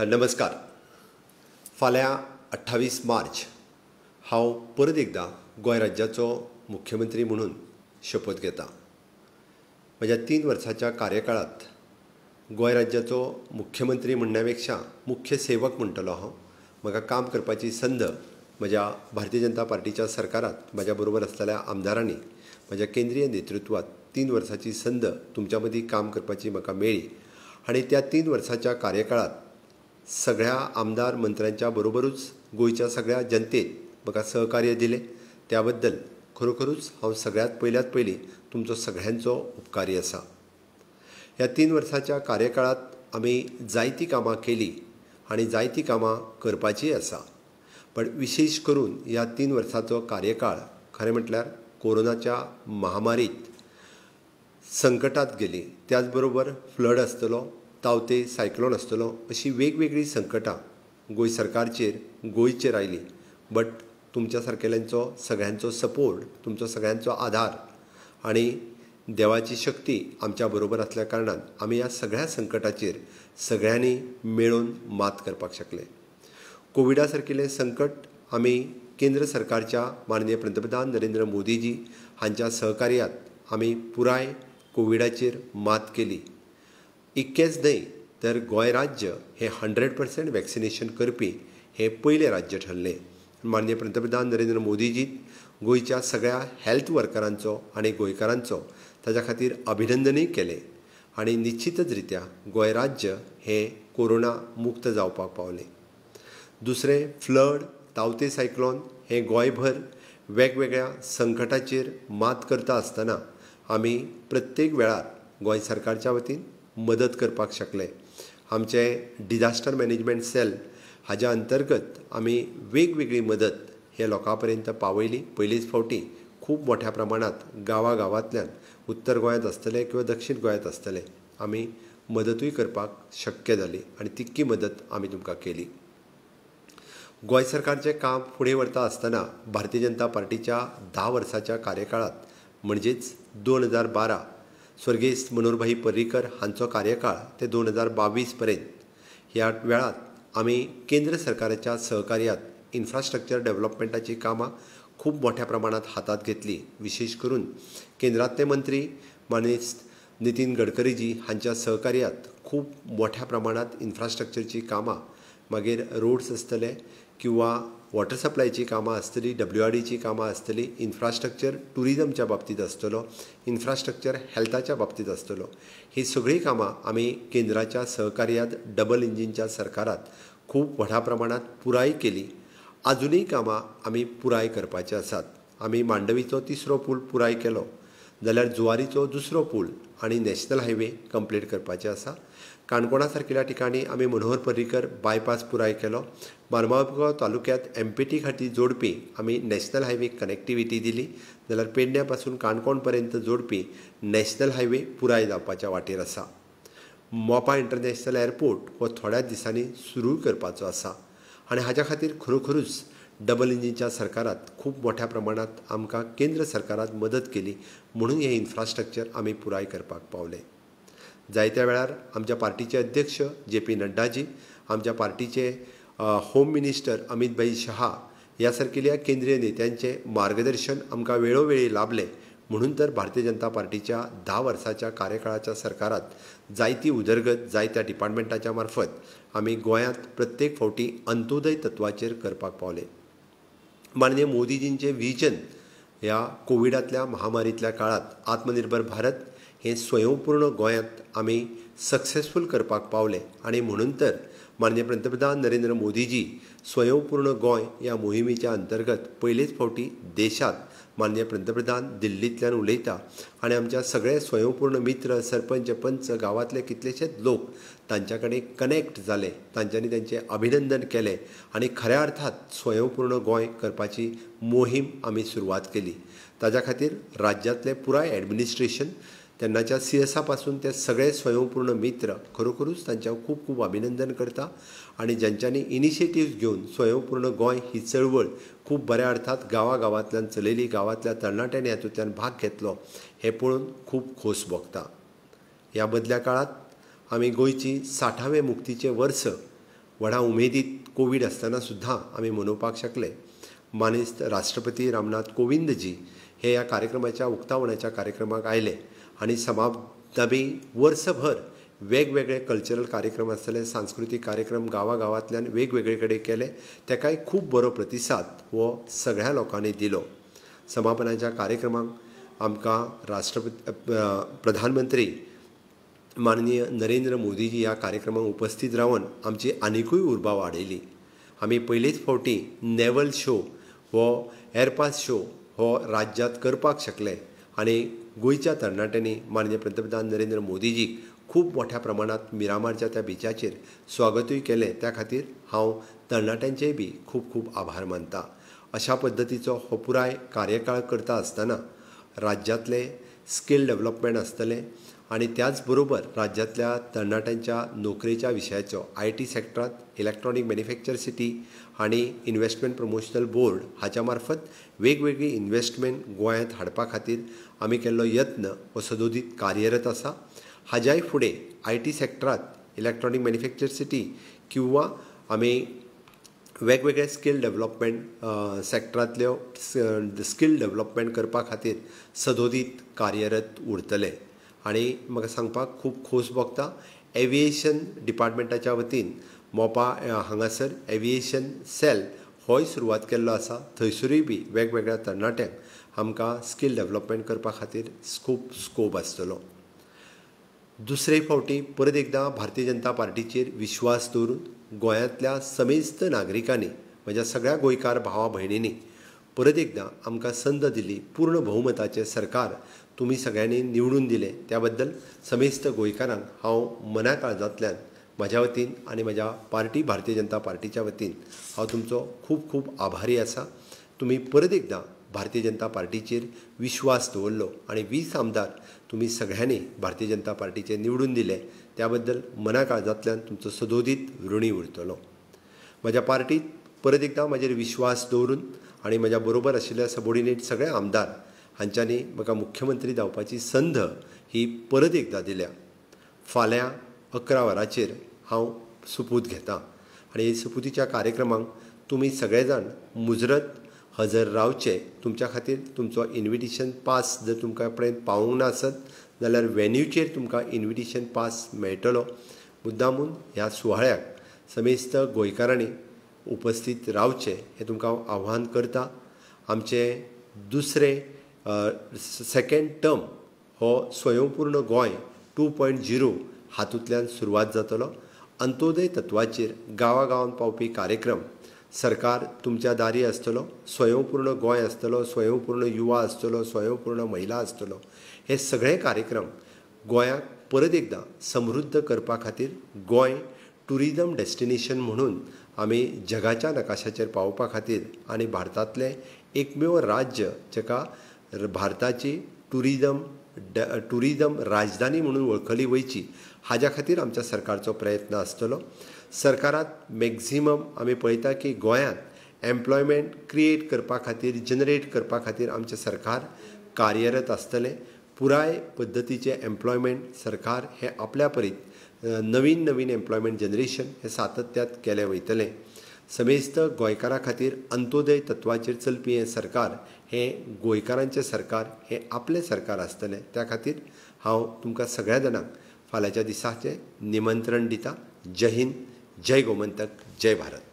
नमस्कार. फाल्यां 28 मार्च हांव परत एकदां गोंय राज्याचो मुख्यमंत्री म्हणून शपथ घेता. म्हज्या 3 वर्सांच्या कार्यकाळांत गोंय राज्याचो मुख्यमंत्री म्हणण्या पेक्षा मुख्य सेवक म्हणटलो हांव. म्हाका काम करपाची संद म्हज्या भारतीय जनता पार्टीच्या सरकारांत म्हज्या बरोबर आसलेल्या आमदारांनी, म्हज्या केंद्रीय नेतृत्वात 3 वर्सांची संद तुमच्या मदीं काम करपाची म्हाका मेळ्ळी आनी त्या 3 वर्सांच्या कार्यकाळांत सगळ्या आमदार मंत्र्यांच्या बरोबरूच गोंयच्या सगळ्या जनतेन म्हाका सहकार्य दिलें. त्या बद्दल खरोखरूच हांव सगळ्यांत पयल्यात पयलीं तुमचो सगळ्यांचो उपकारी आसा. ह्या 3 वर्सांच्या कार्यकाळांत आमी जायतीं कामां केलीं आनी जायतीं कामां करपाचीं आसा, पण विशेश करून ह्या 3 वर्सांचो कार्यकाळ खरें म्हटल्यार कोरोनाच्या महामारीत संकटात गेली. त्याचबरोबर फ्लड आसतलो, तावते सायक्लोन आसतलो, अशी वेगवेगळीं संकटां गोंय सरकारचेर, गोंयचेर आयलीं. बट तुमच्या सारकेल्यांचो सगळ्यांचो सपोर्ट, तुमचो सगळ्यांचो आधार आनी देवाची शक्ती आमच्या बरोबर आसल्या कारणान आमी ह्या सगळ्या संकटाचेर सगळ्यांनी मेळून मात करपाक शकले. कोविडा सारकिल्लें संकट आमी केंद्र सरकारच्या माननीय पंतप्रधान नरेंद्र मोदीजी हांच्या सहकार्यात आमी पुराय कोविडाचेर मात केली. इतकेंच न्हय तर गोंय राज्य हें 100% वॅक्सिनेशन करपी हें पयलें राज्य ठरलें. माननीय पंतप्रधान नरेंद्र मोदीजी गोंयच्या सगळ्या हेल्थ वर्करांचो आनी गोंयकारांचो ताच्या खातीर अभिनंदनूय केलें आनी निश्चितच रित्या गोंय राज्य हें कोरोना मुक्त जावपाक पावलें. दुसरें, फ्लड, तावते सायक्लोन हें गोंयभर वेगवेगळ्या संकटाचेर मात करता आसतना आमी प्रत्येक वेळार गोंय सरकारच्या वतीन मदत करपाक शकले. आमचें डिजास्टर मॅनेजमेंट सेल हाज्या अंतर्गत आमी वेगवेगळी मदत हे लोकां पर्यंत पावयली. पयलीच फावटी खूब मोठ्या प्रमाणांत गांवागांवांतल्यान, उत्तर गोंयांत आसतले किंवा दक्षीण गोंयांत आसतले, आमी मदतूय करपाक शक्य जाली आनी तितकी मदत आमी तुमकां केली. गोंय सरकारचें काम फुडें व्हरता आसतना भारतीय जनता पार्टीच्या 10 वर्सांच्या कार्यकाळांत म्हणजेच 2012 स्वर्गेस्त मनोहरभाई पर्रीकर हांचो कार्यकाळ ते 2022 पर्यंत ह्या वेळांत आमी केंद्र सरकाराच्या सहकार्यात इन्फ्रास्ट्रक्चर डेव्हलपमेंटाची कामां खूब मोठ्या प्रमाणांत हातांत घेतली. विशेश करून केंद्रांतले मंत्री मानेस्त नितीन गडकरीजी हांच्या सहकार्यात खूब मोठ्या प्रमाणांत इन्फ्रास्ट्रक्चरची कामां, मागीर रोड्स आसतले किंवा वॉटर सप्लायची कामां आसतली, WRDची कामां आसतली, इन्फ्रास्ट्रक्चर ट्युरिजमच्या बाबतींत आसतलो, इन्फ्रास्ट्रक्चर हेल्थाच्या बाबतींत आसतलो, ही सगळीं कामां आमी केंद्राच्या सहकार्यात डबल इंजिनच्या सरकारात खूब व्हडा प्रमाणांत पुराय केली. आजुनूय कामां आमी पुराय करपाची आसात. आमी मांडवीचो 3रो पूल पुराय केलो जाल्यार जुवारीचो 2रो पूल आनी नॅशनल हायवे कंप्लीट करपाचे आसा. काणकोणा सारकिल्या ठिकाणी आमी मनोहर पर्रीकर बायपास पुराय केलो. मारमागांव तालुक्यांत MPT खातीर जोडपी आमी नॅशनल हायवे कनेक्टिविटी दिली जाल्यार पेडण्या पासून काणकोण पर्यंत जोडपी नॅशनल हायवे पुराय जावपाच्या वाटेर आसा. मोपा इंटरनॅशनल एअरपोर्ट हो थोड्याच दिसांनी सुरू करपाचो आसा आनी हाज्या खातीर खरोखरूच डबल इंजिनच्या सरकारात खूब मोठ्या प्रमाणांत आमकां केंद्र सरकारात मदत केली म्हणून हें इन्फ्रास्ट्रक्चर आमी पुराय करपाक पावले. जायत्या वेळार आमच्या पार्टीचे अध्यक्ष JP नड्डाजी, आमच्या पार्टीचे होम मिनिस्टर अमितभाई शहा ह्या सारकिल्या केंद्रीय नेत्यांचें मार्गदर्शन आमकां वेळोवेळी लाभलें म्हणून तर भारतीय जनता पार्टीच्या 10 वर्सांच्या कार्यकाळाच्या सरकारात जायती उदरगत जायत्या डिपार्टमेंटाच्या मार्फत आमी गोंयांत प्रत्येक फावटी अंत्योदय तत्वाचेर करपाक पावले. माननीय मोदीजींचें विजन ह्या कोविडांतल्या महामारींतल्या काळांत आत्मनिर्भर भारत हें स्वयंपूर्ण गोंयांत आमी सक्सेसफूल करपाक पावले आनी म्हणून तर माननीय पंतप्रधान नरेंद्र मोदीजी स्वयंपूर्ण गोंय ह्या मोहिमेच्या अंतर्गत पयलेच फावटी देशांत माननीय पंतप्रधान दिल्लींतल्यान उलयता आनी आमच्या सगळे स्वयंपूर्ण मित्र, सरपंच, पंच, गांवांतले कितलेशेच लोक तांच्या कडेन कनेक्ट जाले, तांच्यांनी तांचें अभिनंदन केलें आनी खऱ्या अर्थात स्वयंपूर्ण गोंय करपाची मोहीम आमी सुरवात केली. ताज्या खातीर राज्यांतलें पुराय एडमिनिस्ट्रेशन, तेन्नाच्या CSA पासून ते सगळे स्वयंपूर्ण मित्र खरोखरूच तांच्या खूब खूब अभिनंदन करता आनी ज्यांच्यांनी इनिशिएटिव्ह घेवन स्वयंपूर्ण गोंय ही चळवळ खूब बऱ्या अर्थात गांवागांवांतल्यान चलयली, गांवांतल्या तरणाट्यांनी हातूंतल्यान भाग घेतलो हें पळोवन खूब खोस भोगता. ह्या मदल्या काळांत आमी गोंयची 60वें मुक्तीचें वर्स व्हडा उमेदीत कोवीड आसतना सुद्दां आमी मनोवपाक शकले. मानेस्त राष्ट्रपती रामनाथ कोविंदजी हे ह्या कार्यक्रमाच्या उक्तावणाच्या कार्यक्रमाक आयले आनी समाप्त वर्सभर वेगवेगळे कल्चरल कार्यक्रम आसतले, सांस्कृतीक कार्यक्रम गांवागांवांतल्यान वेगवेगळे कडेन केले. तेकाय खूब बरो प्रतिसाद हो सगळ्या लोकांनी दिलो. समापनाच्या कार्यक्रमाक आमकां राष्ट्रपती प्रधानमंत्री माननीय नरेंद्र मोदीजी ह्या कार्यक्रमाक उपस्थित रावन आमची आनिकूय उर्बा वाडयली. आमी पयलेच फावटी नेवल शो हो एअरपास शो हो राज्यांत करपाक शकले आनी गोंयच्या तरणाट्यांनी माननीय पंतप्रधान नरेंद्र मोदीजीक खूब मोठ्या प्रमाणांत मिरामारच्या त्या बिचाचेर स्वागतूय केलें. त्या खातीर हांव तरणाट्यांचेय बी खूब खूब आभार मानता. अशा पद्दतीचो हो पुराय कार्यकाळ करता आसतना राज्यांतलें स्कील डेव्हलपमेंट आसतलें आनी त्याच बरोबर राज्यांतल्या तरणाट्यांच्या नोकरेच्या विशयाचो IT सेक्टरांत इलेक्ट्रॉनीक मॅन्युफॅक्चर सिटी आनी इन्वेस्टमेंट प्रमोशनल बोर्ड हाच्या मार्फत वेगवेगळी इन्वेस्टमेंट गोंयांत हाडपा खातीर आमी केल्लो यत्न हो सदोदीत कार्यरत आसा. हाज्याय फुडें IT सेक्टरांत इलेक्ट्रॉनीक मॅन्युफॅक्चर सिटी किंवा आमी वेगवेगळे स्कील डेव्हलपमेंट सेक्टरांतल्यो स्कील डेव्हलपमेंट करपा खातीर सदोदीत कार्यरत उरतले. आनी म्हाका सांगपाक खूब खोस भोगता, एविएशन डिपार्टमेंटाच्या वतीन मोपा हांगासर एविएशन सेल होय सुरवात केल्लो आसा. थंयसरूय बी वेगवेगळ्या तरणाट्यांक आमकां स्कील डेव्हलपमेंट करपा खातीर खूब स्कोप आसतलो. दुसरे फावटी परत एकदां भारतीय जनता पार्टीचेर विश्वास दवरून गोंयांतल्या समेस्त नागरिकांनी, म्हज्या सगळ्या गोंयकार भावा भयणींनी परत एकदां आमकां संद दिली, पूर्ण बहुमताचें सरकार तुमी सगळ्यांनी निवडून दिलें, त्या बद्दल समेस्त गोंयकारांक हांव मना काळजांतल्यान म्हज्या वतीन आनी म्हज्या पार्टी भारतीय जनता पार्टीच्या वतीन हांव तुमचो खूब खूब आभारी आसा. तुमी परत एकदां भारतीय जनता पार्टीचेर विश्वास दवरलो आनी 20 आमदार तुमी सगळ्यांनी भारतीय जनता पार्टीचे निवडून दिले, त्या बद्दल मना काळजांतल्यान तुमचो सदोदीत ऋणी उरतलो. म्हज्या पार्टीत परत एकदां म्हजेर विश्वास दवरून आनी म्हज्या बरोबर आशिल्ल्या सबॉर्डिनेट सगळे आमदार हांच्यांनी म्हाका मुख्यमंत्री जावपाची संद ही परत एकदां दिल्या. फाल्यां 11 वरांचेर हांव सुपूत घेता आनी सुपुतीच्या कार्यक्रमाक तुमी सगळे जाण मुजरत हजर रावचे. तुमच्या खातीर तुमचो इन्विटेशन पास जर तुमकां पर्यंत पावूंक ना आसत जाल्यार वेन्यूचेर तुमकां इन्विटेशन पास मेळटलो. मुद्दामून ह्या सुवाळ्याक समेस्त गोंयकारांनी उपस्थित रावचें हें तुमकां हांव आव्हान करता. आमचें दुसरें सेकेंड टर्म हो स्वयंपूर्ण गोंय 2.0 हातूंतल्यान सुरवात जातलो. अंत्योदय तत्वाचेर गांवागांवांत पावपी कार्यक्रम सरकार तुमच्या दारी आसतलो, स्वयंपूर्ण गोंय आसतलो, स्वयंपूर्ण युवा आसतलो, स्वयंपूर्ण महिला आसतलो. हे सगळे कार्यक्रम गोंयाक परत एकदां समृद्ध करपा खातीर गोंय टुरिजम डेस्टिनेशन म्हणून आमी जगाच्या नकाशाचेर पावोवपा खातीर आनी भारतांतलें एकमेव राज्य जाका भारताची टुरिजम राजधानी म्हणून वळखली वयची हाज्या खातीर आमच्या सरकारचो प्रयत्न आसतलो. सरकारांत मॅक्झिमम आमी पळयता की गोंयांत एम्प्लॉयमेंट क्रिएट करपा खातीर, जनरेट करपा खातीर आमचें सरकार कार्यरत आसतलें. पुराय पद्दतीचें एम्प्लॉयमेंट सरकार हें आपल्या परीत नवीन नवीन एम्प्लॉयमेंट जनरेशन हें सातत्यांत केलें वयतलें. समेस्त गोंयकारां खातीर अंत्योदय तत्वाचेर चलपी हें सरकार हें गोंयकारांचें सरकार, हें आपलें सरकार आसतलें. त्या खातीर हांव तुमकां सगळ्या जाणांक फाल्यांच्या दिसाचें निमंत्रण दिता. जय हिंद, जय गोमंतक, जय भारत.